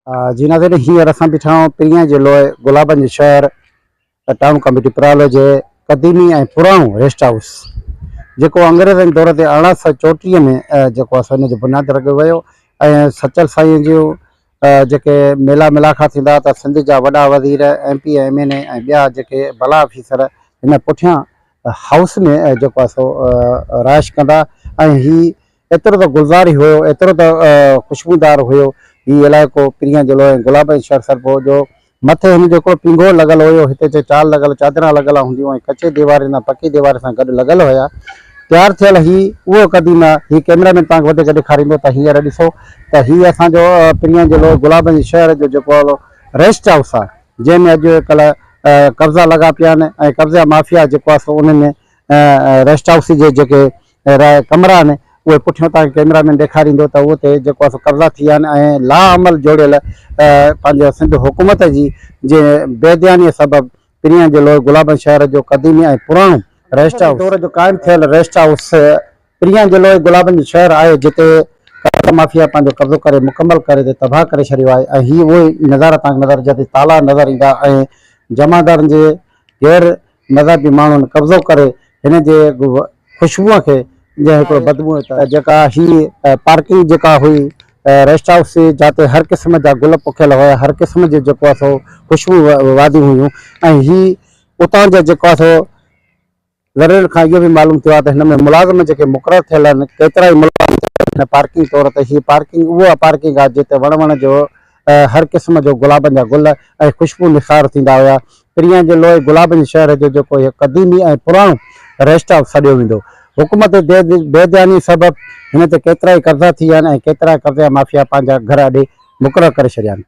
جي ناظرين هينئر اسان بيٺا آهيون پرينء جي لوء گلابن جي شهر ٽائون ڪميٽي پرالو جي قديمي ۽ پراڻو ريسٽ هائوس جيڪو انگريزن دور تي 1834 ۾ جيڪو آهي سو ان جو بنياد رکيو ويو ۽ سچل سائين جون جيڪي ميلا ملاکا ٿيندا ته سنڌ جا وڏا وزير M P M N A ۽ ٻيا جيڪي بلا آفيسر هن پٺيان هائوس ۾ جيڪو آهي سو رهائش ڪندا ۽ هي ايترو ته گلزار هيو، ايترو ته خوشبودار هيو هي علائقو پرينء جلو ۽ گلابن جي شهر سڏبو هو جو مٿي هن جو هڪڙو پينگهو لڳل هيو، هتي چي چال لڳل چادران لڳل هونديون ۽ ڪچي ديوارين تان پڪي ديواري سان گڏ لڳل هيا. تيار ٿيل هي اهو قديم هي ڪئميرا مين توهان کي وڌيڪ ڏيکاريندو ته هينئر ڏسو ته هي اسان جو پرينء جلو گلابن جي شهر جو جيڪو ريسٽ هائوس آهي جنهن ۾ اڄ ڪلهه قبضا لڳا پيا آهن ۽ قبضا مافيا جيڪو آهي سو انهن ريسٽ هائوس جي جيڪي رهيا ڪمرا آهن اهي پٺيان توهان کي ڪئميرا مين ڏيکاريندو ته اهو تي جيڪو آهي سو قبضا ٿي ويا آهن ۽ لا عمل جوڙيل پنهنجو سنڌ حڪومت جي جي بي ڌياني سبب پريان جي لوء گلابن شهر جو قديمي ۽ پراڻو ريسٽ هائوس دور جو قائم ٿيل ريسٽ هائوس پريان جي لوء گلابن جو شهر آهي جتي قبضا مافيا پنهنجو قبضو ڪري مڪمل ڪري تي تباهه ڪري ڇڏيو آهي ۽ هي اهي نظارا توهان کي نظر جتي تالا نظر ايندا ۽ جمعدارن جي غير مذهبي ماڻهن قبضو ڪري هن جي خوشبوء کي جنهن هڪڙو بدبوء ته جيڪا هي پارڪنگ جيڪا هئي ريسٽ هائوس جي جاتي هر قسم جا گل پوکيل هيا هر قسم جي جيڪو آهي سو خوشبو واديون هيون ۽ هي اتان جا جيڪو آهي سو ذريعن کان اهو به معلوم ٿيو آهي ته هن ۾ ملازم جيڪي مقرر ٿيل آهن ڪيترائي ملازم هن پارڪنگ طور تي هي پارڪنگ اها پارڪنگ آهي جتي وڻ وڻ جو هر قسم جو گلابن جا گل ۽ خوشبو نثار ٿيندا هيا. پرينء جي لوء گلابن جي شهر جو جيڪو هي قديمي ۽ پراڻو ريسٽ هائوس سڏيو ويندو. حڪومت جي بي ڌياني سبب هن تي ڪيترائي قبضا ٿي ويا آهن ۽ ڪيترا قبضا مافيا پنهنجا گهر اڏي مقرر ڪري ڇڏيا آهن.